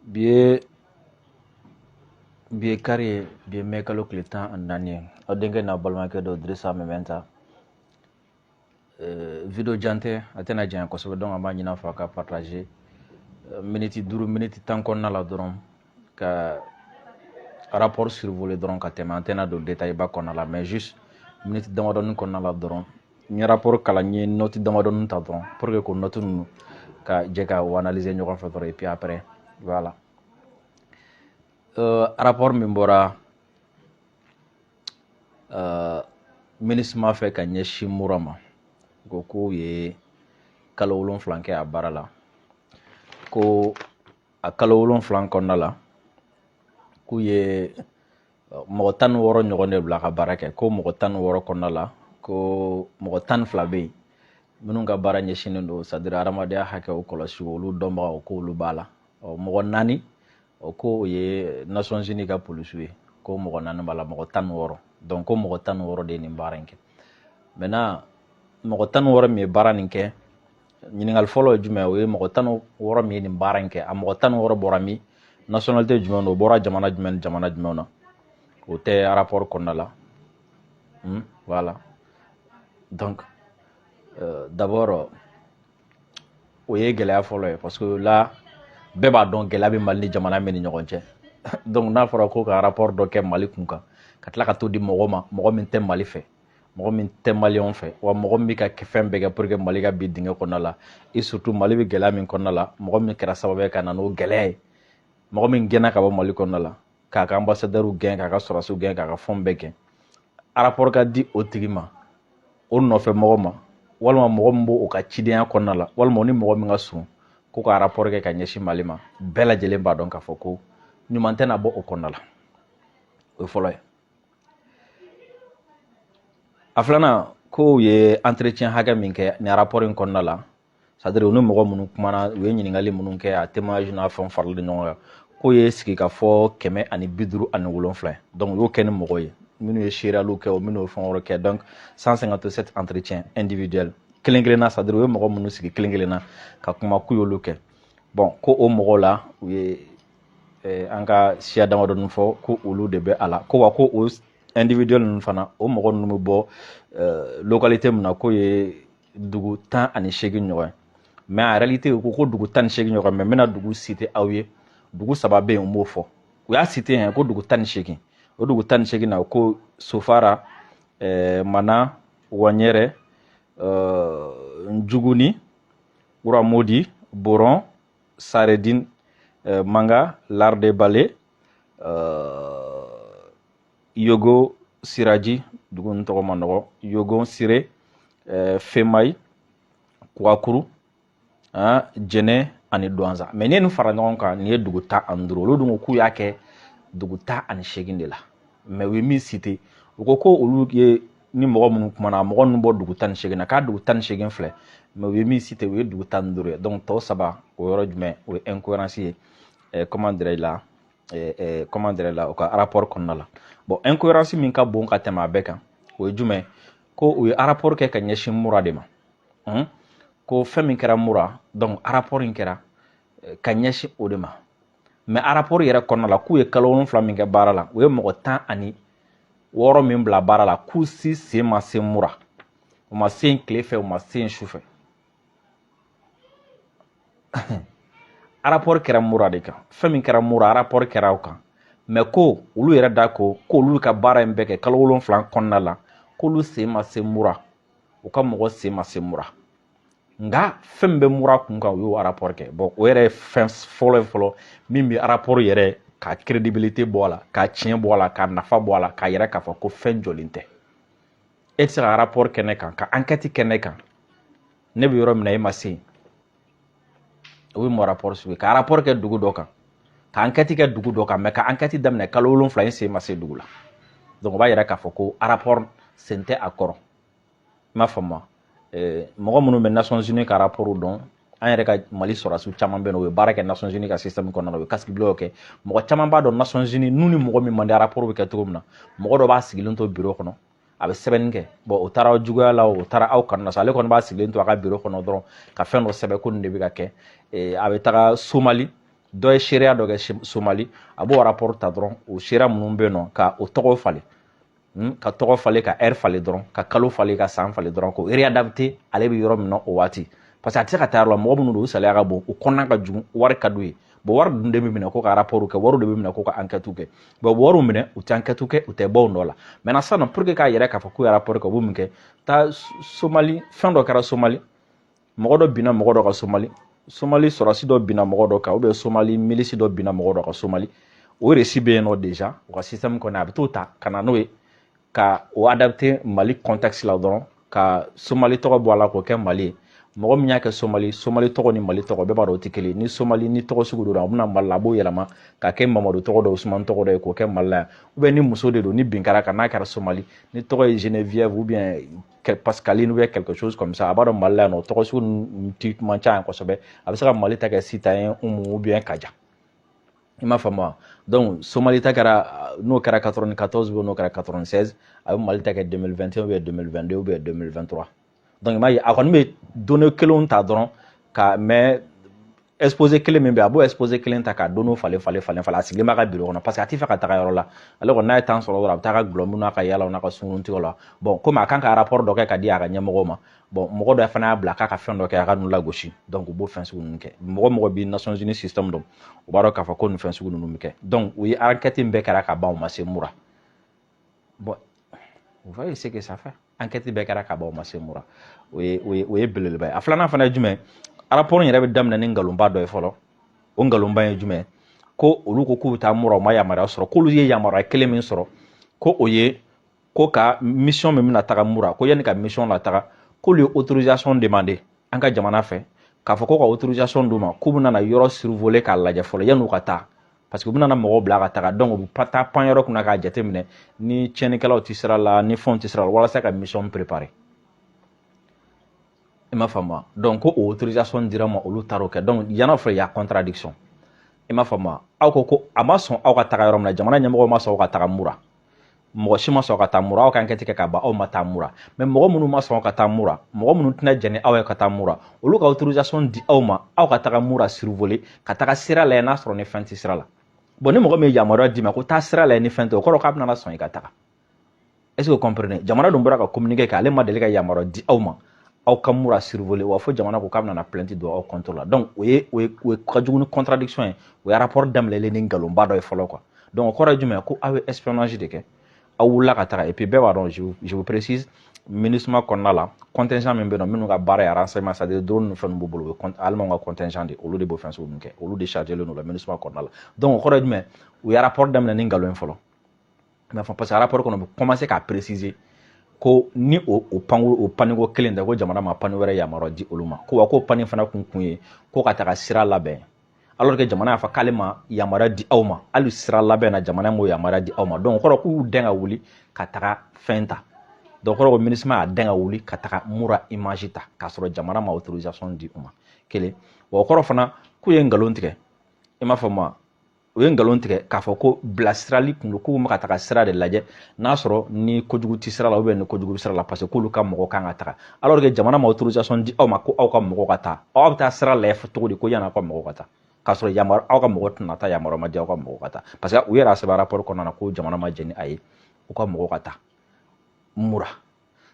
Bi ye kari ye, bi ye mɛ kalo tile 14 ye. Aw denkɛ n'a balimakɛ dɔ, Dirisa Mɛmɛnta. Vidéo jan tɛ, a tɛna janya kosɛbɛ, donc an b'a ɲini aw fɛ a ka partager. Miniti 5, miniti 10 kɔnɔna la dɔrɔn, ka rapport survoler dɔrɔn ka tɛmɛ. An tɛna don détail ba kɔnɔna la, mais juste miniti damadɔni kɔnɔna la dɔrɔn, n ye rapport kalan, n ye note damadɔni ta dɔrɔn pour que k'o note ninnu ka jɛ ka o analyser ɲɔgɔn fɛ dɔrɔn, et puis après, voilà. Rapport min bɔra MINUSMA fɛ ka ɲɛsin Mura ma, ko k'u ye kalo 7 kɛ a baara la, ko a kalo 7 kɔnɔna la, k'u ye mɔgɔ 16 ɲɔgɔn de bila ka baara kɛ, ko mɔgɔ 16 kɔnɔna la, ko mɔgɔ 12 bɛ yen minnu ka baara ɲɛsinnen don, c'est à dire adamadenya hakɛw kɔlɔsi, olu dɔnbagaw, k'olu b'a la. Ɔ, mɔgɔ 4 o, ko o ye Nations Unies ka polisiw ye, ko mɔgɔ 4 b'a la, mɔgɔ 16. Donc ko mɔgɔ 16 de ye nin baara in kɛ. Maintenant, mɔgɔ 16 min ye baara nin kɛ, ɲininkali fɔlɔ ye jumɛn? O ye mɔgɔ 16 min ye nin baara in kɛ, a mɔgɔ 16 bɔra min? Nationalité jumɛn don? O bɔra jamana jumɛn ni jamana jumɛn na? O tɛ rapport kɔnɔna la. Voilà. Donc d'abord, o ye gɛlɛya fɔlɔ ye, parce que là, bɛɛ b'a dɔn gɛlɛya bɛ Mali ni jamana min ni ɲɔgɔn cɛ. Donc n'a fɔra ko ka rapport dɔ kɛ Mali kun kan, ka tila ka t'o di mɔgɔ ma, mɔgɔ min tɛ Mali fɛ, mɔgɔ min tɛ maliyɛnw fɛ, wa mɔgɔ min bɛ ka fɛn bɛɛ kɛ pour que Mali ka bin dingɛ kɔnɔna la, et surtout Mali bɛ gɛlɛya min kɔnɔna la, mɔgɔ min kɛra sababu ye ka na n'o gɛlɛya ye, mɔgɔ min gɛnna ka bɔ Mali kɔnɔna la, k'a ka ambassadeur gɛn, k'a ka sɔrɔdasiw gɛn, k'a ka fɛnw bɛɛ gɛn, rapport ka di o tigi ma, o nɔfɛ mɔgɔ ma, walima mɔgɔ min b'o ka cidenya kɔnɔna la, walima o ni mɔgɔ min ka surun, ko ka rapport kɛ ka ɲɛsin Mali ma, bɛɛ lajɛlen b'a dɔn k'a fɔ ko ɲuman tɛna bɔ o kɔnɔna la. O ye fɔlɔ ye. A filanan, kow ye entretien hakɛ min kɛ nin rapport in kɔnɔna la, c'est à dire u ni mɔgɔ minnu kumana, u ye ɲininkali minnu kɛ, a témoignage n'a fɛnw faralen ɲɔgɔn kan, k'o ye sigikafɔ 157. Donc u y'o kɛ ni mɔgɔ ye minnu ye seereyaliw kɛ, o minnu ye fɛn wɛrɛ kɛ. Donc 157 entretiens individuels, kelen kelenna, c'est à dire u ye mɔgɔ minnu sigi kelen kelenna ka kuma, k'u y'olu kɛ. Bon, ko o mɔgɔw la, u ye an ka siya damadɔni fɔ ko olu de bɛ a la, ko wa ko o individuel ninnu fana, o mɔgɔ ninnu bɛ bɔ localité min na, k'o ye dugu 18 ɲɔgɔn ye. Mais en réalité, u ko ko dugu 18 ɲɔgɔn, mais n bɛna dugu citer aw ye. Dugu saba bɛ yen, u m'o fɔ. U y'a citer yɛn ko dugu 18. O dugu 18 na, ko Sofara, Mana, Waɲɛrɛ, Njuguni, Uramodi, Boron, Saredine, Manga, Larde Bale, Yogo Siraji, dugu ninnu tɔgɔ ma nɔgɔ, Yogon Sire, Femai, Kuwakuru, Jɛnɛ ani Duwanza. Mais n'i ye nin fara ɲɔgɔn kan, nin ye dugu 15. Olu dun ko k'u y'a kɛ dugu 18 de la, mais u ye min citer, u ko ko olu ye ni mɔgɔ minnu kumana, mɔgɔ ninnu bɔ dugu 18 na, k'a dugu 18 filɛ, mais u ye min citer, u ye dugu 15 ye. Donc tɔ saba, o yɔrɔ jumɛn? O ye incohérence ye, comment dirais la, comment dirais la, u ka rapport kɔnɔna la. Bon, incohérence min ka bon ka tɛmɛ a bɛɛ kan, o ye jumɛn? Ko u ye rapport kɛ ka ɲɛsin Mura de ma, Ko fɛn min kɛra Mura, donc rapport in kɛra ka ɲɛsin o de ma. Mais rapport yɛrɛ kɔnɔna la, k'u ye kalo 7 min kɛ baara la, u ye mɔgɔ 16 min bila baara la, k'u si sen ma se Mura, u ma se yen tile fɛ, u ma se yen su fɛ. Rapport kɛra Mura de kan, fɛn min kɛra Mura, rapport kɛra o kan. Mais ko olu yɛrɛ da ko k'olu ka baara in bɛɛ kɛ kalo 7 kɔnɔna la, k'olu sen ma se Mura, u ka mɔgɔ sen ma se Mura, nka fɛn min bɛ Mura kun kan, u y'o rapport kɛ. Bon, o yɛrɛ ye fɛn fɔlɔ ye fɔlɔ min bɛ rapport yɛrɛ ka crédibilité bɔ a la, ka tiɲɛ bɔ a la, ka nafa bɔ a la, k'a yɛrɛ k'a fɔ ko fɛn jɔlen tɛ. E tɛ se ka rapport kɛ ne kan, ka enquête kɛ ne kan, ne bɛ yɔrɔ min na, e ma se yen. O ye mun rapport sugu ye? Ka rapport kɛ dugu dɔ kan, ka enquête kɛ dugu dɔ kan, mais ka enquête daminɛ kalo 7, e sen ma se dugu la. Donc o b'a yira k'a fɔ ko rapport sen tɛ a kɔrɔ. I m'a faamu wa? Mɔgɔ minnu bɛ Nations Unies ka rapport dɔn, an yɛrɛ ka Mali sɔrɔdasiw caman bɛ yen nɔ, u ye baara kɛ Nations Unies ka système kɔnɔna na, u ye casque bleu kɛ. Mɔgɔ caman b'a dɔn Nations Unies n'u ni mɔgɔ min man di, rapport bɛ kɛ cogo min na. Mɔgɔ dɔ b'a sigilen to bureau kɔnɔ, a bɛ sɛbɛnni kɛ. Bon, o taara aw juguya la, o taara aw kanu na sa, ale kɔni b'a sigilen to a ka bureau kɔnɔ dɔrɔn ka fɛn dɔ sɛbɛn ko nin de bɛ ka kɛ. A bɛ taga Somali. Dɔ ye seereya dɔ kɛ Somali, a b'o rapport ta dɔrɔn, o seereya minnu bɛ yen nɔ, ka o tɔgɔ falen, ka tɔgɔ falen, ka heure falen dɔrɔn, ka kalo falen, ka san falen dɔrɔn, k'o réadapter ale bɛ yɔrɔ min na o waati, parce que a tɛ se ka taa yɔrɔ la. Mɔgɔ minnu don, u saliya ka bon, u kɔnɔna ka jugu, wari ka d'u ye. Bon, wari dun de bɛ minɛ ko ka rapport kɛ, wari de bɛ minɛ ko ka enquête kɛ. Bon, wariw minɛ, u tɛ enquête kɛ, u tɛ bɔ u nɔ la. Maintenant sisan nɔ, pour que k'a yɛrɛ k'a fɔ k'u ye rapport kɛ, u b'u min kɛ, taa Somali, fɛn dɔ kɛra Somali, mɔgɔ dɔ binna mɔgɔ dɔ kan Somali, Somali sɔrɔsi dɔ binna mɔgɔ dɔ kan, ou bien Somali milice dɔ binna mɔgɔ dɔ kan Somali, o récit bɛ yen nɔ déjà u ka système kɔnɔ. A bɛ t'o ta ka na n'o ye, ka o adapter Mali contexte la dɔrɔn, ka Somali tɔgɔ bɔ a la k'o kɛ Mali ye. Mɔgɔ min y'a kɛ Somali, Somali tɔgɔ ni Mali tɔgɔ, bɛɛ b'a dɔn o tɛ kelen. Ni Somali ni tɔgɔ sugu don, a bɛna Mali la, a b'o yɛlɛma ka kɛ Mamadu tɔgɔ dɔ, Usumani tɔgɔ dɔ ye, k'o kɛ Mali la yan. Ou bien ni muso de don, ni bin kɛra kan, n'a kɛra Somali, ni tɔgɔ ye Geneviève ou bien Pascaline ou bien quelque chose comme ça, a b'a dɔn Mali la yan nɔ, tɔgɔ sugu ninnu ti man ca yan kosɛbɛ. A bɛ se ka Mali ta kɛ Sita ye, Umu ou bien Kaja, i m'a faamu wa? Donc Somali ta kɛra, n'o kɛra 94, n'o kɛra 96, a bɛ Mali ta kɛ 2021 ou bien 2022 ou bien 2023. Donc i m'a ye, a kɔni bɛ données kelenw ta dɔrɔn ka, mais exposé kelen min bɛ, a b'o exposé kelen ta ka données falen falen falen falen. A sigilen b'a ka bureau kɔnɔ, parce que a t'i fɛ ka taga yɔrɔ la. Ale kɔni, n'a ye temps sɔrɔ dɔrɔn, a bɛ taa ka gulɔmin n'a ka yala n'a ka sunkurutigɛ la. Bon, komi a kan ka rapport dɔ kɛ ka di a ka ɲɛmɔgɔw ma, bon, mɔgɔ dɔ fana y'a bila k'a ka fɛn dɔ kɛ, a ka ninnu lagosi. Donc u b'o fɛn sugu ninnu kɛ. Mɔgɔ mɔgɔ bi Nations Unies système dɔn, o b'a dɔn k'a fɔ ko nin fɛn sugu ninnu bɛ kɛ. Donc u ye enquête in bɛɛ kɛra ka ban, u ma se Mura. Bon, vous voyez ce que ça fait. Enquête bɛɛ kɛra ka ban, u ma se Mura. O ye belebeleba ye. A filanan fana ye jumɛn? Rapport in yɛrɛ bɛ daminɛ ni nkalonba dɔ ye fɔlɔ. O nkalonba ye jumɛn? Ko olu ko k'u bɛ taa Mura, u ma yamaruya sɔrɔ. K'olu ye yamaruya kelen min sɔrɔ, ko o ye ko ka mission min bɛna taga Mura, ko yanni ka mission lataga, k'olu ye autorisation demander an ka jamana fɛ, k'a fɔ ko ka autorisation d'u ma, k'u bɛna yɔrɔ survoler k'a lajɛ fɔlɔ yan'u ka taa, parce que u bɛna mɔgɔw bila ka taga. Donc u bɛ taa pan yɔrɔ kunna k'a jateminɛ ni tiɲɛnikɛlaw tɛ sira la, ni fɛnw tɛ sira la, walasa ka mission préparer, i m'a faamu wa? Donc ko o autorisation dira ma, olu taar'o kɛ. Donc yan'a fɔ, y a contradiction, i m'a faamu wa? Aw ko ko a ma sɔn aw ka taga yɔrɔ min na, jamana ɲɛmɔgɔw ma sɔn aw ka taga Mura, mɔgɔ si ma sɔn ka taa Mura, aw ka enquête kɛ ka ban, aw ma taa Mura. Mais mɔgɔ minnu ma sɔn ka taa Mura, mɔgɔ minnu tɛna jɛn ni aw ye ka taa Mura, olu ka autorisation di aw ma, aw ka taga Mura survoler, ka taga sira lajɛ n'a sɔrɔ ni fɛn tɛ sira la. Bon, ni mɔgɔ min ye yamaruya d'i ma ko taa sira lajɛ ni fɛn tɛ, o kɔrɔ k'a bɛna sɔn i ka taga. Est ce que vous comprenez? Jamana dun bɔra ka communiqué kɛ, ale ma deli ka yamaruya di aw ma aw ka Mura survoler. Wa fo jamana ko k'a bɛna plainte don aw contre la. Donc o ye ka jugu ni contradiction ye. O ye rapport daminɛlen ni nkalonba dɔ ye fɔlɔ, quoi. Donc o kɔrɔ ye jumɛn ye? Ko aw ye espionnage de kɛ, aw wulila ka taga. Et puis bɛɛ b'a dɔn, je vous précise, MINUSMA kɔnɔna la, contingent min bɛ yen nɔ, minnu ka baara ye renseignement, c'est à dire drone ni fɛn ninnu b'u bolo, o ye allemand ka contingent de, olu de b'o fɛn sugu ninnu kɛ, olu de chargé len don la MINUSMA kɔnɔna la. Donc o kɔrɔ ye jumɛn? U ye rapport daminɛ ni nkalon ye fɔlɔ, i m'a fɔ, parce que rapport kɔnɔ, u bɛ commencer k'a préciser ko ni o pankuru, o paniko kelen tɛ, ko jamana ma panne wɛrɛ yamaruya di olu ma, ko wa k'o panne fana kun ye ko ka taga sira labɛn, alors que jamana y'a fɔ k'ale ma yamaruya di aw ma hali sira labɛn na, jamana m'o yamaruya di aw ma. Donc o kɔrɔ k'u y'u dɛn ka wuli ka taga fɛn ta. Donc o kɔrɔ ko MINUSMA y'a dɛn ka wuli ka taga Mura image ta, k'a sɔrɔ jamana ma autorisation di u ma. Kelen wa, o kɔrɔ fana k'u ye nkalon tigɛ, i m'a faamu wa? U ye nkalon tigɛ k'a fɔ ko bilasirali kun don, k'u ma ka taga sira de lajɛ n'a sɔrɔ ni kojugu tɛ sira la ou bien ni kojugu bɛ sira la, parce que k'olu ka mɔgɔ kan ka taga, alors que jamana ma autorisation di aw ma ko aw ka mɔgɔ ka taa. Aw bɛ taa sira lajɛ cogo di ko yanni aw ka mɔgɔ ka taa, k'a sɔrɔ yamaru aw ka mɔgɔ tɛna taa, yamaruya ma di aw ka mɔgɔ ka taa? Parce que u yɛrɛ y'a sɛbɛn rapport kɔnɔna na ko jamana ma jɛn ni a ye u ka mɔgɔ ka taa Mura.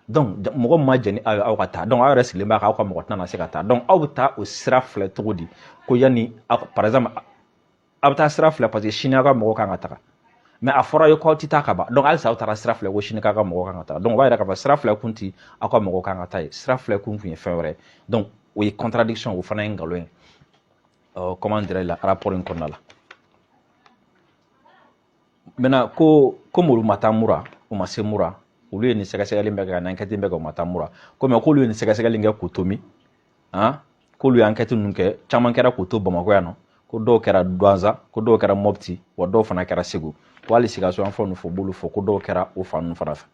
Donc mɔgɔ min ma jɛn ni aw ye aw ka taa, donc aw yɛrɛ sigilen b'a kan aw ka mɔgɔ tɛna se ka taa. Donc aw bɛ taa o sira filɛ cogo di ko yanni, par exemple, aw bɛ taa sira filɛ parce que sini aw ka mɔgɔ kan ka taga, mais a fɔra ye k'aw tɛ taa ka ban. Donc halisa aw taara sira filɛ ko sini k'aw ka mɔgɔ kan ka taga. Donc o b'a yira k'a fɔ sira filɛ kun ti aw ka mɔgɔ kan ka taa ye, sira filɛ kun kun ye fɛn wɛrɛ ye. Donc o ye contradiction, o fana ye nkalon ye, comment dirais la rapport in kɔnɔna la. Maintenant ko komi olu ma taa Mura, u ma se Mura, olu ye nin sɛgɛsɛgɛli bɛɛ kɛ ka nin enquête bɛɛ kɛ, u ma taa Mura. Komi k'olu ye nin sɛgɛsɛgɛli kɛ k'u to min, han, k'olu ye enquête ninnu kɛ, caman kɛra k'u to Bamakɔ yan nɔ, ko dɔw kɛra Duwanza, ko dɔw kɛra Mɔpti, wa dɔw fana kɛra Segu, ko hali Sikaso yan fɛn ninnu fɔ, b'olu fɔ ko dɔw kɛra o fan ninnu fana fɛ,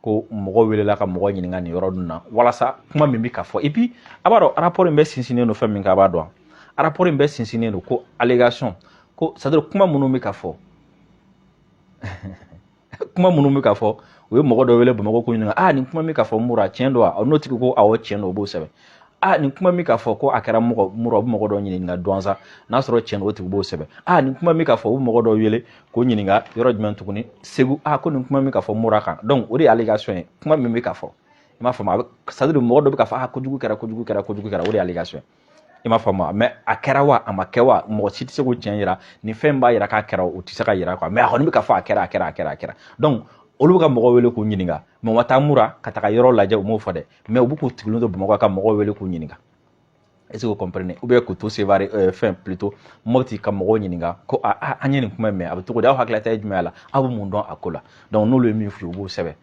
ko mɔgɔ welela ka mɔgɔ ɲininka nin yɔrɔ ninnu na walasa kuma min bɛ ka fɔ. Et puis a b'a dɔn rapport in bɛɛ sinsinnen don fɛn min kan, a b'a dɔn rapport in bɛɛ sinsinnen don ko allégation, ko c'est à dire kuma minnu bɛ ka fɔ, kuma minnu bɛ ka fɔ. U ye mɔgɔ dɔ wele Bamakɔ ko ɲininka: ah, nin kuma min ka fɔ Mura, tiɲɛ don wa? N'o tigi ko awɔ, tiɲɛ don, o b'o sɛbɛn. A nin kuma min k'a fɔ ko a kɛra mɔgɔ Mura, u bɛ mɔgɔ dɔ ɲininka Douentza, n'a sɔrɔ tiɲɛ don, o tigi b'o sɛbɛn. A nin kuma min k'a fɔ, u bɛ mɔgɔ dɔ wele k'o ɲininka yɔrɔ jumɛn tuguni, Segu. A ko nin kuma min k'a fɔ Mura kan, donc o de ye allégation ye, kuma min bɛ k'a fɔ, i m'a faamu? A bɛ, c'est à dire mɔgɔ dɔ bɛ k'a fɔ a kojugu kɛra, kojugu kɛra, kojugu kɛra, o de ye allégation ye, i m'a faamu? Mais a kɛra wa, a ma kɛ wa, mɔgɔ si tɛ se k'o tiɲɛ yira. Nin fɛn b'a yira k'a kɛra, o tɛ se ka yira quoi. Mais a kɔni bɛ k'a fɔ a kɛra, a kɛra, a kɛra, a kɛra. Donc olu bɛ ka mɔgɔw wele k'u ɲininka, mais u ma taa Mura ka taga yɔrɔ lajɛ, u m'o fɔ dɛ. Mais u bɛ k'u sigilen to Bamakɔ ka mɔgɔw wele k'u ɲininka. Est ce que vous comprenez? Ou bien k'u to Sevare, fɛn plutôt Mopti, ka mɔgɔw ɲininka ko a an ye nin kuma in mɛn, a bɛ cogo di? Aw hakilila ye jumɛn a la? Aw bɛ mun dɔn a ko la? Donc n'olu ye min f'u ye, u b'o sɛbɛn.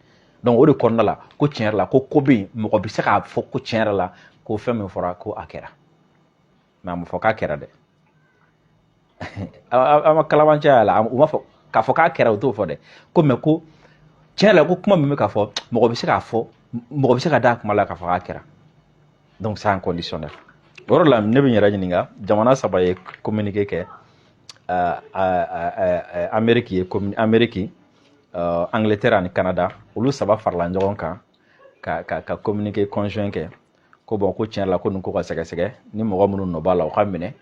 Donc o de kɔnɔna la, ko tiɲɛ yɛrɛ la, ko bɛ yen, mɔgɔ bɛ se k'a fɔ ko tiɲɛ yɛrɛ la, ko fɛn min fɔra, ko a kɛra. Mais a ma fɔ k'a kɛra dɛ. A ma kalabanciya la, u ma fɔ k'a fɔ k'a kɛra, u t'o fɔ dɛ. Ko mais ko tiɲɛ la, ko kuma min bɛ k'a fɔ, mɔgɔ bɛ se k'a fɔ, mɔgɔ bɛ se ka da a kuma la k'a fɔ k'a kɛra. Donc c'est inconditionnel. O yɔrɔ la, ne bɛ n yɛrɛ ɲininka, jamana saba ye communiqué kɛ, Amérique ye, Amérique, Angleterre ani Canada. Olu saba farala ɲɔgɔn kan ka communiqué conjoint kɛ ko bon, ko tiɲɛ la, ko nin ko ka sɛgɛsɛgɛ, ni mɔgɔ minnu nɔ b'a la, u ka minɛ.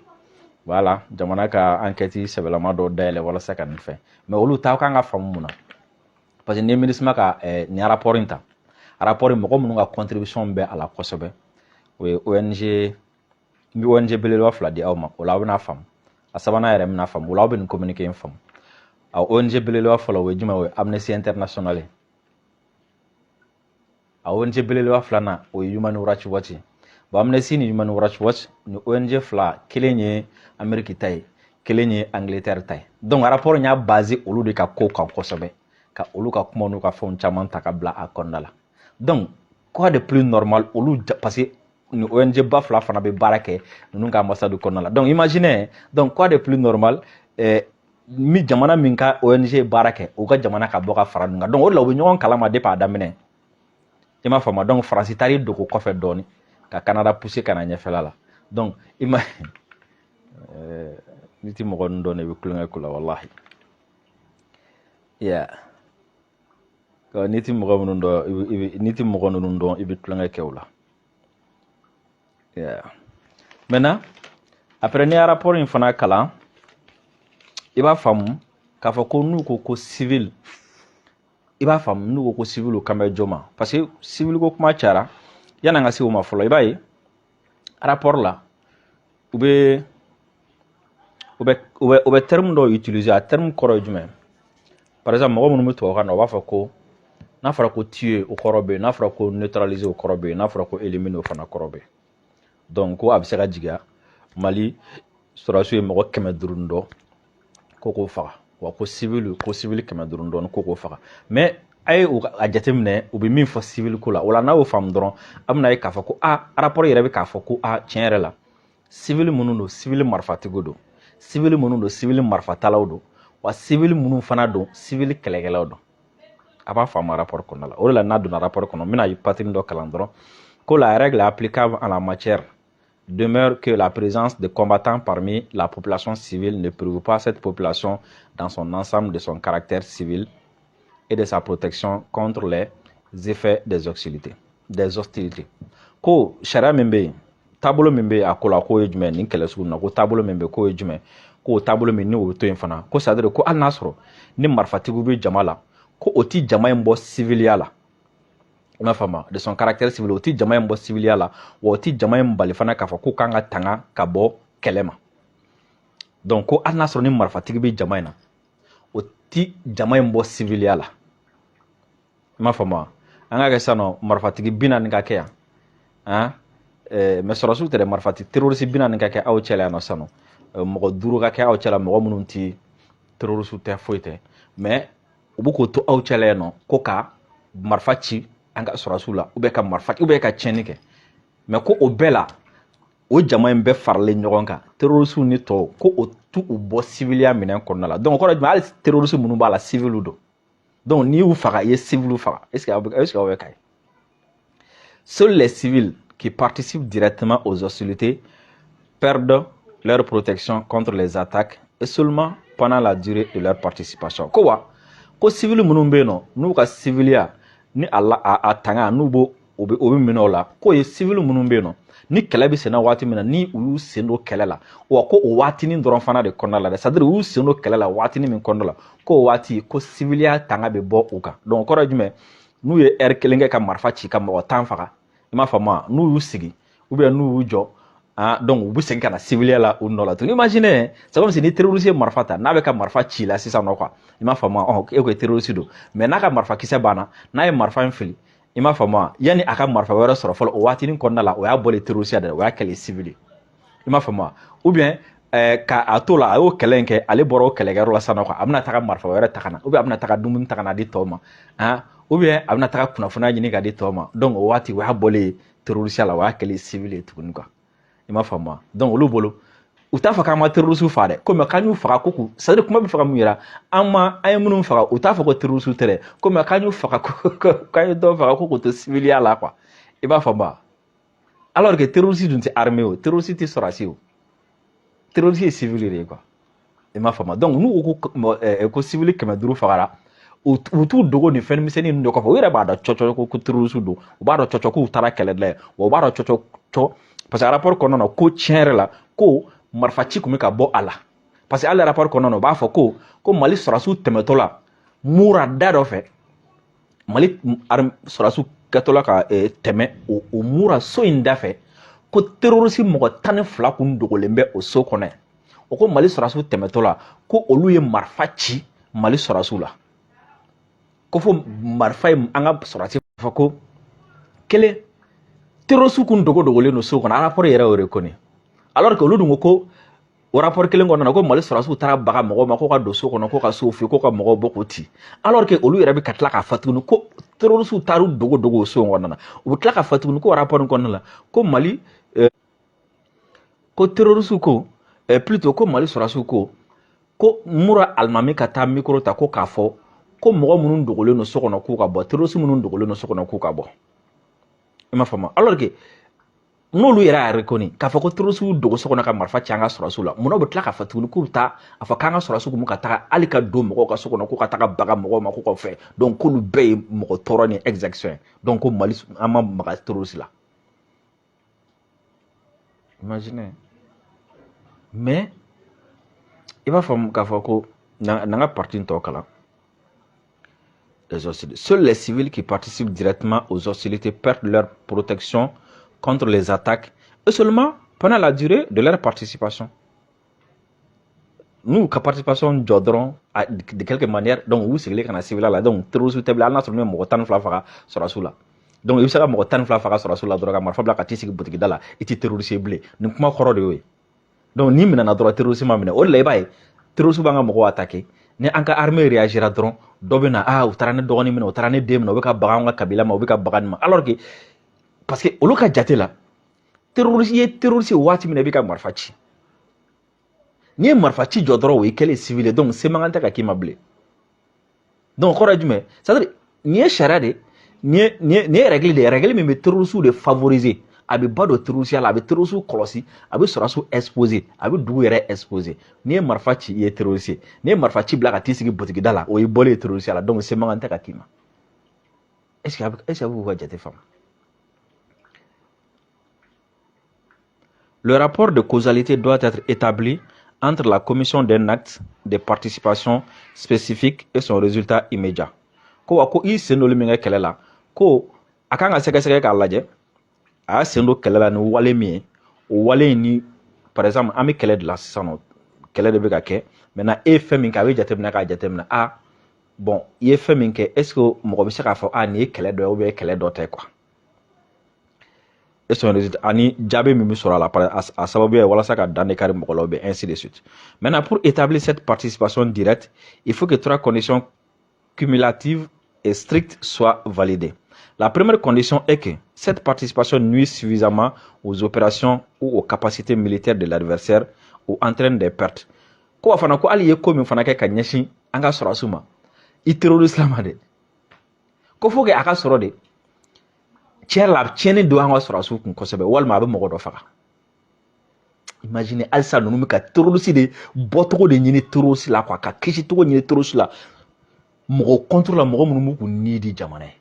Voilà, jamana ka enquête sɛbɛlama dɔ dayɛlɛ walasa ka nin fɛn. Mais olu ta kan ka faamu mun na? Parce que ni MINUSMA ka nin rapport in ta, rapport in, mɔgɔ minnu ka contribution bɛ a la kosɛbɛ, o ye ONG, n bɛ ONG belebeleba fila di aw ma, o la aw bɛna faamu. A sabanan yɛrɛ bɛna faamu, o la aw bɛ nin communiqué in faamu. A ONG belebeleba fɔlɔ, o ye jumɛn? O ye Amnesty International ye. A ONG belebeleba filanan, o ye Human Rights Watch. Bon, Amnesty ni Human Rights Watch, ni ONG fila, kelen ye Amérique ta ye, kelen ye Angleterre ta ye. Donc rapport in y'a basé olu de ka ko kan kosɛbɛ, ka olu ka kuma n'u ka fɛnw caman ta ka bila a kɔnɔna la. Donc quoi de plus normal olu, parce que ni ONG ba fila fana bɛ baara kɛ ninnu ka ambassade kɔnɔna la. Donc imaginez, donc quoi de plus normal, mi jamana min ka ONG baara kɛ, u ka jamana ka bɔ ka fara ninnu kan? Donc o de la u bɛ ɲɔgɔn kalama depuis a daminɛ, i m'a faamu? Donc Faransi taar'i dogo kɔfɛ dɔɔni ka Canada pousser ka na ɲɛfɛla la. Donc i ma n'i ti mɔgɔ ninnu dɔn, i bɛ kulonkɛ k'u la walahi. Yeah, n'i ti mɔgɔ minnu dɔn, i bɛ, n'i ti mɔgɔ ninnu dɔn, i bɛ kulonkɛ kɛ u la. Yeah. Maintenant, après, n'i ye rapport in fana kalan, i b'a faamu k'a fɔ ko n'u ko ko civil, i b'a faamu n'u ko ko civil, u kan bɛ jɔ ma, parce que civil ko kuma cayara. Yan'an ka se o ma fɔlɔ, i b'a ye rapport la, u bɛ terme dɔw utiliser. A terme kɔrɔ ye jumɛn? Par exemple, mɔgɔ minnu bɛ tubabukan na, u b'a fɔ ko n'a fɔra ko tuer, o kɔrɔ bɛ yen, n'a fɔra ko neutraliser, o kɔrɔ bɛ yen, n'a fɔra ko éliminer, o fana kɔrɔ bɛ yen. Donc ko a bɛ se ka jigiya Mali sɔrɔdasiw ye mɔgɔ 500 ni dɔ ko k'o faga wa, ko civil 500 dɔɔni ko k'o faga. Mais a ye a jateminɛ, u bɛ min fɔ civil ko la, o la n'a y'o faamu dɔrɔn, a bɛna ye k'a fɔ ko a rapport yɛrɛ bɛ k'a fɔ ko a tiɲɛ yɛrɛ la, civil minnu don, civil marifatigiw don, civil minnu don, civil marifatalaw don wa, civil minnu fana don, civil kɛlɛkɛlaw don. A b'a faamu rapport kɔnɔna la. O de la, n'a donna rapport kɔnɔ, n bɛna partie dɔ kalan dɔrɔn, ko la règle applicable en la matière demeure que la présence de combattants parmi la population civile ne prive pas cette population dans son ensemble de son caractère civil et de sa protection contre les effets des hostilités. Des hostilités. Ko sariya min bɛ yen, taabolo min bɛ yen a ko la, k'o ye jumɛn? Nin kɛlɛ sugu na, ko taabolo min bɛ yen, k'o ye jumɛn? K'o taabolo min, ni o bɛ to yen fana, ko c'est à dire ko hali n'a sɔrɔ ni marifatigiw bɛ jama la, ko o ti jama in bɔ civiliya la, i m'a faamu, de son caractère civil, o ti jama in bɔ civiliya la wa, o ti jama in bali fana k'a fɔ k'u kan ka tanga ka bɔ kɛlɛ ma. Donc ko hali n'a sɔrɔ ni marifatigi bɛ jama in na, o ti jama in bɔ civiliya la, i m'a faamu wa? An ka kɛ sisan nɔ, marifatigi 40 ka kɛ yan han, mais sɔrɔsiw tɛ dɛ, marifatigi terroriste 40 ka kɛ aw cɛla yan nɔ sisan nɔ, mɔgɔ duuru ka kɛ aw cɛla, mɔgɔ minnu ti terroriste tɛ, foyi tɛ, mais u bɛ k'o to aw cɛla yan nɔ ko ka marifa ci an ka sɔrɔsiw la, ou bien ka marifa, ou bien ka tiɲɛni kɛ. Mais ko o bɛɛ la, o jama in bɛɛ faralen ɲɔgɔn kan, terroriste ni tɔw, ko o tu u bɔ civiliya minɛn kɔnɔna la. Donc o kɔrɔ ye jumɛn? Hali terroriste minnu b'a la, civil don. Donc n'i y'u faga, i ye civil faga. Est ce que aw bɛ ka ye? Seuls les civils qui participent directement aux hostilités perdent leur protection contre les attaques et seulement pendant la durée de leur participation. Ko wa, ko civil minnu bɛ yen nɔ, n'u ka civiliya ni a la a tanga, n'u b'o o bɛ minɛ o la, k'o ye civil minnu bɛ yen nɔ, Ni kɛlɛ bɛ senna waati min na, ni u y'u sen don kɛlɛ la, wa ko o waatinin dɔrɔn fana de kɔnɔna la dɛ, c'est à dire u y'u sen don kɛlɛ la waatinin min kɔnɔna la, ko o waati ko siviliya tanga bɛ bɔ u kan. Donc o kɔrɔ ye jumɛn? N'u ye heure kelen kɛ ka marifa ci ka mɔgɔ 10 faga, i m'a faamu wa, n'u y'u sigi ou bien n'u y'u jɔ, ah, donc u bɛ segin ka na siviliya la u nɔ la tuguni. Imaginez, c'est comme si ni terroriste ye marifa ta, n'a bɛ ka marifa ci la sisan nɔ quoi, i m'a faamu wa, e ko terroriste don, mais n'a ka marifa kisɛ banna, n'a ye marifa in fili, i m'a faamu wa, yanni a ka marifa wɛrɛ sɔrɔ fɔlɔ, o waatinin kɔnɔna la, o y'a bɔlen terroriste dɛ, o y'a kɛlen civil, i m'a faamu wa. Ou bien ka a to la, a y'o kɛlɛ in kɛ, ale bɔra o kɛlɛkɛyɔrɔ la sisan nɔ quoi, a bɛna taga marifa wɛrɛ ta ka na, ou bien a bɛna taga dumuni ta ka na di tɔw ma, ah, ou bien a bɛna taga kunnafoniya ɲini ka di tɔw ma. Donc o waati, o y'a bɔlen terroriste la, o y'a kɛlen civil ye tuguni quoi, i m'a faamu wa. Donc olu bolo, u t'a fɔ k'an ma terroriste faga dɛ, ko mais k'an y'u faga ko k'u, c'est à dire kuma bɛ fɛ ka mun yira? An ma, an ye minnu faga, u t'a fɔ ko terroriste tɛ dɛ, ko mais k'an y'u faga, ko k'an ye dɔw faga ko k'u to civiliya la quoi, i b'a faamu wa. Alors que terroriste dun tɛ armée o, terroriste tɛ sɔrɔdasi o, terroriste ye civil de ye quoi, i m'a faamu. Donc n'u ko civil 500 fagara, u t'u dogo nin fɛn misɛnnin ninnu de kɔfɛ. U yɛrɛ b'a dɔn cɔcɔ ko terroriste don, u b'a dɔn cɔcɔ k'u taara kɛlɛ de la, wa u b'a dɔn cɔcɔ cɔ, parce que rapport kɔnɔna na, ko tiɲɛ yɛrɛ la, ko marifaci tun bɛ ka bɔ a la, parce que hali rapport kɔnɔna na, u b'a fɔ ko Mali sɔrɔdasiw tɛmɛtɔ la Mura da dɔ fɛ, Mali sɔrɔdasiw kɛtɔ la ka tɛmɛ o Mura so in da fɛ, ko terroriste mɔgɔ 12 kun dogolen bɛ o so kɔnɔ. O ko Mali sɔrɔdasiw tɛmɛtɔ la, ko olu ye marifa ci Mali sɔrɔdasiw la, ko fo marifa ye an ka sɔrɔdasi fɔ ko kelen, terroriste kun dogo dogolen don so kɔnɔ. Rapport yɛrɛ y'o reconnu, alors que olu dun ko o rapport kelen kɔnɔna na, ko Mali sɔrɔdasiw taara baga mɔgɔw ma ko ka don so kɔnɔ, ko ka so fili, ko ka mɔgɔw bɔ k'o ci, alors que olu yɛrɛ bɛ ka tila k'a fɔ tuguni ko terroriste taar'u dogo dogo o so in kɔnɔna na. U bɛ tila k'a fɔ tuguni ko rapport in kɔnɔna la, ko Mali ko terroriste ko, plutôt ko Mali sɔrɔdasiw ko Mura alimami ka taa micro ta ko k'a fɔ ko mɔgɔ minnu dogolen don so kɔnɔ k'u ka bɔ, terroriste minnu dogolen don so kɔnɔ k'u ka bɔ, i m'a faamu. Alors que n'olu yɛrɛ y'a reconnu k'a fɔ ko terroriste dogo so kɔnɔ ka marifa ci an ka sɔrɔdasiw la, munna u bɛ tila k'a fɔ tuguni k'u bɛ taa a fɔ k'an ka sɔrɔdasiw kun bɛ ka taga hali ka don mɔgɔw ka so kɔnɔ, k'u ka taga baga mɔgɔw ma, k'u ka fɛ, donc k'olu bɛɛ ye mɔgɔ tɔɔrɔ ni exaction ye, donc ko Mali an ma maga terroriste la. Imaginez. Mais i b'a faamu k'a fɔ ko n'an ka partie tɔ kalan. Les hostilités. Seuls les civils qui participent directement aux hostilités perdent leur protection contre les attaques, et seulement pendant la durée de leur participation. N'u ka participation jɔ dɔrɔn, de quelque manière, donc u sigilen ka na civil la, donc terroriste tɛ bilen, hali n'a sɔrɔ n'u ye mɔgɔ 12 faga sɔrɔdasiw la. Donc i bɛ se ka mɔgɔ 12 faga sɔrɔdasiw la dɔrɔn, ka marifa bila ka t'i sigi butigida la, i tɛ terroriste ye bilen. Nin kuma kɔrɔ de y'o ye. Donc n'i minɛna dɔrɔn, terroriste ma minɛ. O de la i b'a ye terroriste b'an ka mɔgɔw attaquer, ni an ka armée réagira dɔrɔn, dɔ bɛ na: ah, u taara ne dɔgɔnin minɛ, u taara ne den minɛ, u bɛ ka baga an ka kabila ma, u bɛ ka baga nin ma. Alors que, parce que olu ka jate la, terroriste ye terroriste ye waati min na i bɛ ka marifa ci. N'i ye marifa ci jɔ dɔrɔn, o ye kɛlen civil ye, donc se man kan tɛ ka k'i ma bilen. Donc kɔrɔ ye jumɛn? C'est à dire nin ye sariya de, nin ye règle de ye, règle min bɛ terroriste de favoriser. A bɛ ba don terroriste la, a bɛ terroriste kɔlɔsi, a bɛ sɔrɔdasiw exposer, a bɛ dugu yɛrɛ exposer. N'i ye marifa ci, i ye terroriste ye. N'i ye marifa ci bila ka t'i sigi butigida la, o ye bɔlen ye terroriste la, donc se man kan tɛ ka k'i ma. Est ce que a b'u ka jate faamu? Le rapport de causalité doit être établi entre la commission d'un acte de participation spécifique et son résultat immédiat. Ko wa ko i sen doli min kɛ kɛlɛ la, ko a kan ka sɛgɛsɛgɛ k'a lajɛ a y'a sen don kɛlɛ la ni wale min ye, o wale in ni, par exemple, an bɛ kɛlɛ de la sisan nɔ, kɛlɛ de bɛ ka kɛ maintenant, e ye fɛn min kɛ, a bɛ jateminɛ k'a jateminɛ, ah bon, i ye fɛn min kɛ, est ce que mɔgɔ bɛ se k'a fɔ, ah, nin ye kɛlɛ dɔ ye ou bien kɛlɛ dɔ tɛ quoi. Et son résultat ani jaabi min bɛ sɔrɔ a la a sababu ye walasa ka dan de kari mɔgɔ la, ou bien ainsi de suite. Maintenant, pour établir cette participation directe, il faut que trois conditions cumulatives et strictes soient validées. La première condition est que cette participation nuit suffisamment aux opérations ou aux capacités militaires de l'adversaire ou entraîne des pertes. Ko wa fana ko hali i ye ko min fana kɛ ka ɲɛsin an ka sɔrɔdasiw ma, i terroriste ma dɛ, ko faut que a ka sɔrɔ de tiɲɛ la, a bɛ tiɲɛni don an ka sɔrɔdasiw kun kosɛbɛ, walima a bɛ mɔgɔ dɔ faga. Imagine, halisa ninnu bɛ ka terroriste de bɔcogo de ɲini terroriste la quoi, ka kisi cogo ɲini terroriste la, mɔgɔ contre la, mɔgɔ minnu b'u k'u ni di jamana ye.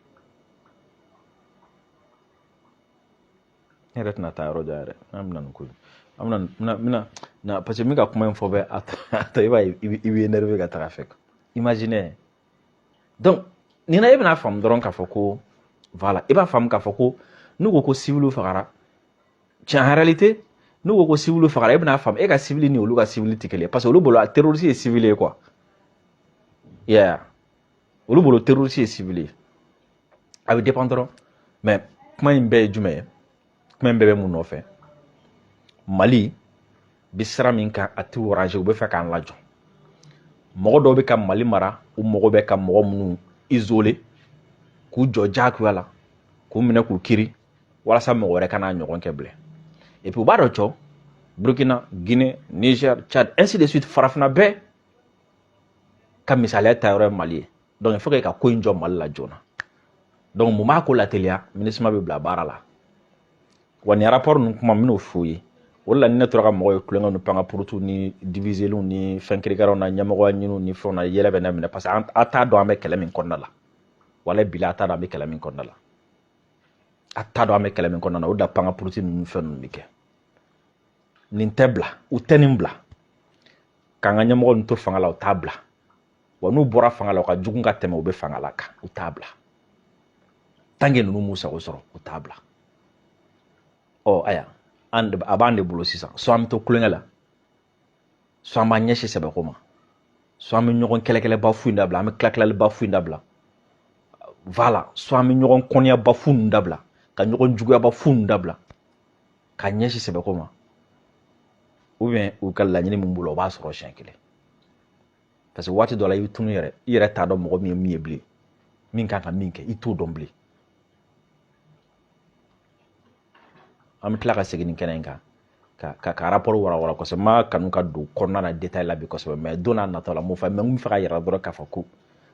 Ne yɛrɛ tɛna taa yɔrɔ jan yɛrɛ. An bɛna nin ko in, an bɛna bɛna na, parce que n bɛ ka kuma in fɔ bɛ a tɔ, i b'a ye i bɛ énervé ka taga fɛ. Imaginez donc nin na, e bɛna faamu dɔrɔn k'a fɔ ko voilà, i b'a faamu k'a fɔ ko n'u ko ko civil fagara tiɲɛ, en réalité n'u ko ko civil fagara, e bɛna faamu e ka civil ni olu ka civil tɛ kelen ye, parce que olu bolo terroriste ye civil ye quoi. Yeah, olu bolo terroriste ye civil ye. A bɛ dépend dɔrɔn. Mais kuma in bɛɛ ye jumɛn ye? Kuma in bɛɛ bɛ mun nɔfɛ? Mali bɛ sira min kan, a t'u arranger. U bɛ fɛ k'an lajɔ. Mɔgɔ dɔw bɛ ka Mali mara, u mago bɛ ka mɔgɔ minnu isoler, k'u jɔ diyagoya la, k'u minɛ, k'u kiri, walasa mɔgɔ wɛrɛ kana ɲɔgɔn kɛ bilen. Et puis u b'a dɔn cɔ, Burkina, Guinée, Niger, Tchad, ainsi de suite, farafinna bɛɛ ka misaliya ta yɔrɔ ye Mali ye. Donc il faut que ka ko in jɔ Mali la joona. Donc mun b'a ko lateliya? MINUSMA bɛ bila baara la. Wa nin rapport ninnu kuma, n bɛn'o f'u ye. O de la ni ne tora ka mɔgɔw ye kulonkɛ ni pankapurutu ni diviseliw ni fɛn kirikaraw na, ɲɛmɔgɔya ɲiniw ni fɛnw na, yɛlɛ bɛ ne minɛ, parce que a t'a dɔn an bɛ kɛlɛ min kɔnɔna la. Walayi bila, a t'a dɔn an bɛ kɛlɛ min kɔnɔna la. A t'a dɔn an bɛ kɛlɛ min kɔnɔna na. O de la pankapuruti ninnu fɛn ninnu bɛ kɛ. Nin tɛ bila, u tɛ nin bila k'an ka ɲɛmɔgɔ ninnu to fanga la, u t'a bila. Wa n'u bɔra fanga la, u ka jugu ka tɛmɛ u bɛ fanga la kan, u t'a bila. Tant que ninnu m'u sago sɔrɔ, u t'a bila. Ɔ aya, an a b'an de bolo sisan. Soit an bɛ to kulonkɛ la, soit an b'an ɲɛsin sɛbɛko ma, soit an bɛ ɲɔgɔn kɛlɛkɛlɛba fu in dabila, an bɛ tila-tilaliba fu in dabila, voilà, soit an bɛ ɲɔgɔn kɔniyaba fu ninnu dabila, ka ɲɔgɔn juguyaba fu ninnu dabila, ka ɲɛsin sɛbɛko ma, ou bien u ka laɲini min b'u la, u b'a sɔrɔ siɲɛ kelen. Parce que waati dɔ la, i bɛ tunu yɛrɛ, i yɛrɛ t'a dɔn mɔgɔ min ye min ye bilen, min kan ka min kɛ, i t'o dɔn bilen. An bɛ tila ka segin nin kɛnɛ in kan ka rapport warawara kosɛbɛ. N ma kanu ka don kɔnɔna na détail la bi kosɛbɛ, mais don n'a nataw la n b'o fɔ. Mais n bɛ fɛ ka yira dɔrɔn k'a fɔ ko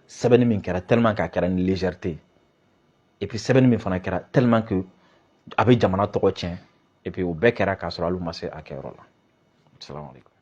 sɛbɛnni min kɛra, tellement k'a kɛra ni légèreté, et puis sɛbɛnni min fana kɛra, tellement que a bɛ jamana tɔgɔ tiɲɛ, et puis o bɛɛ kɛra k'a sɔrɔ hali u ma se a kɛyɔrɔ la. Salamu aleykum.